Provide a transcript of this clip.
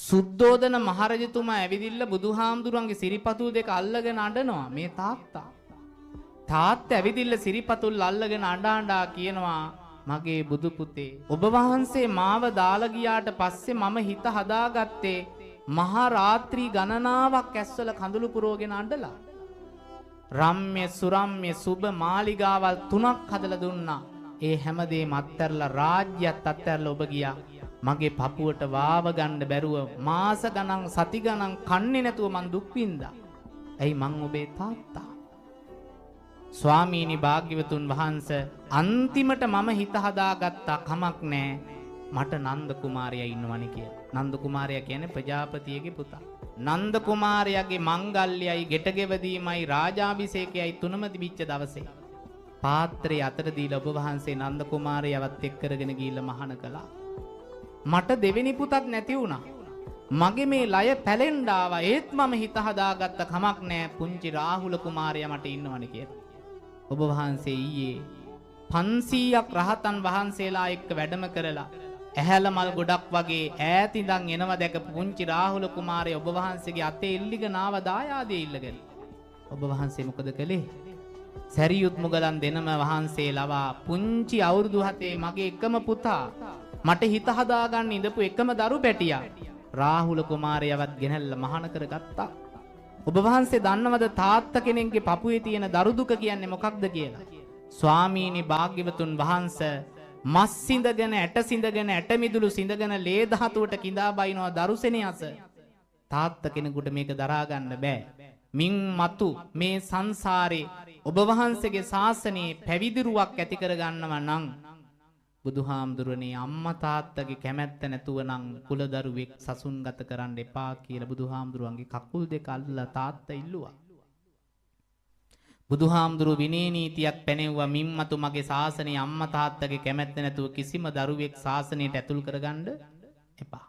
සුද්ධෝදන මහරජතුමා ඇවිදින්න බුදුහාමුදුරන්ගේ සිරිපතුල් දෙක අල්ලගෙන අඬනවා මේ තාත්තා. තාත්තා ඇවිදින්න සිරිපතුල් අල්ලගෙන අඬ අඬා කියනවා, මගේ බුදු පුතේ, ඔබ වහන්සේ මාව දාලා ගියාට පස්සේ මම හිත හදාගත්තේ මහා රාත්‍රී ගණනාවක් ඇස්වල කඳුළු පුරවගෙන අඬලා. රම්‍ය සුරම්‍ය සුබ මාලිගාවල් තුනක් හදලා දුන්නා. ඒ හැමදේම අත්හැරලා, රාජ්‍යයත් අත්හැරලා ඔබ ගියා. මගේ පපුවට වාව ගන්න බැරුව මාස ගණන් සති ගණන් කන්නේ නැතුව මං දුක් විඳා. ඇයි මං ඔබේ තාත්තා? ස්වාමීනි භාග්‍යවතුන් වහන්සේ, අන්තිමට මම හිත හදාගත්තා කමක් නෑ, මට නන්ද කුමාරයා ඉන්නවනේ කියලා. නන්ද කුමාරයා කියන්නේ ප්‍රජාපතියගේ පුතා. නන්ද කුමාරයාගේ මංගල්‍යයි ගෙට ගෙවදීමයි රාජාභිෂේකයයි තුනම තිබිච්ච දවසේ පාත්‍රය අතර දීලා ඔබ වහන්සේ නන්ද කුමාරයාවත් එක් කරගෙන ගිහිල්ලා මහාන කළා. මට දෙවෙනි පුතත් නැති වුණා. මගේ මේ ලය පැලෙන්න ආවා. ඒත් මම හිත හදාගත්ත කමක් නෑ, පුංචි රාහුල කුමාරයා මට ඉන්නවනේ කියලා. ඔබ වහන්සේ ඊයේ 500ක් රහතන් වහන්සේලා එක්ක වැඩම කරලා ඇහැල මල් ගොඩක් වගේ ඈත ඉඳන් එනවා දැකපු පුංචි රාහුල කුමාරයා ඔබ වහන්සේගේ අතේ එල්ලිගෙන ආව දායාදේ ඉල්ලගෙන. ඔබ වහන්සේ මොකද කළේ? සැරියුත් මුගලන් දෙනම වහන්සේ ලවා පුංචි අවුරුදු 7 මගේ එකම පුතා, මට හිත හදාගන්න ඉඳපු එකම දරු පැටියා රාහුල කුමාරයාවත් ගෙනල්ලා මහාන කරගත්තා. ඔබ වහන්සේ දන්නවද තාත්තා කෙනෙක්ගේ පපුවේ තියෙන දරු දුක කියන්නේ මොකක්ද කියලා? ස්වාමීනි භාග්‍යවතුන් වහන්සේ, මස් සිඳගෙන ඇට සිඳගෙන ඇට මිදුළු සිඳගෙන ලේ ධාතුවට කිඳා බයිනවා දරු සෙනෙහස. තාත්තා කෙනෙකුට මේක දරා ගන්න බෑ. මින් මතු මේ සංසාරේ ඔබ වහන්සේගේ ශාසනයේ පැවිදිරුවක් ඇති කර ගන්නවා නම් බුදුහාමුදුරනේ අම්මා තාත්තගේ කැමැත්ත නැතුව නම් කුලදරුවෙක් සසුන්ගත කරන්න එපා කියලා බුදුහාමුදුරුවන්ගේ කකුල් දෙක අල්ලලා තාත්තා ඉල්ලුවා. බුදුහාමුදුරුව විනය නීතියක් පැනෙව්වා, මින් මතු මගේ ශාසනයේ අම්මා තාත්තගේ කැමැත්ත නැතුව කිසිම දරුවෙක් ශාසනයට ඇතුල් කරගන්න එපා.